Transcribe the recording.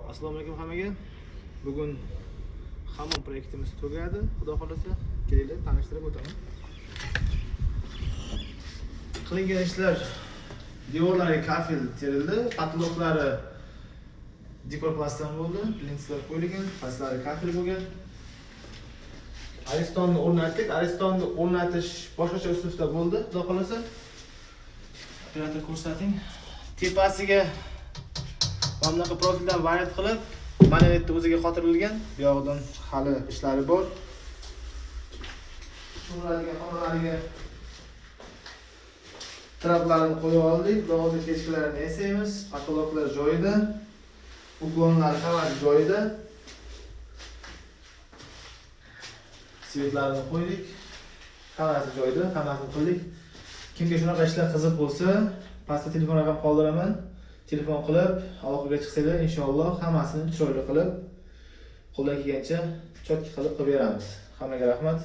Assalomu alaykum hammaga. Bugun hammom proyektimiz tugadi, xudo xohlasa. Kelinglar, tanishtirib o'taman. Qilingan ishlar: devorlariga kafel terildi, потолок lari dekor plastdan bo'ldi, plintuslar qo'yilgan, pastlari kafel bo'lgan. Aristonni o'rnatdik. Aristonni o'rnatish boshqacha uslubda bo'ldi, xudo xohlasa. Operator, ko'rsating. Tepasiga mana bunaqa profildan variant qilib, monolitni o'ziga qotirilgan. Bu yog'idan hali ishlari bor. Cho'miladigan xonalariga traplarni qo'yib oldik. Xudo xohlasa, печка larini yasaymiz. Потолок lar joyida. Уклон lar hammasi joyida. Свет larni qo'ydik. Hammasi joyida, hammasini qildik. Kimga shunaqa ishlar qiziq bo'lsa, pastda telefon raqam qoldiraman. Telefon qilib, aloqaga chiqsanglar, inshaalloh hammasini chiroyli qilib, qo'ldan kelgancha чётко qilib qilib beramiz. Hammaga rahmat.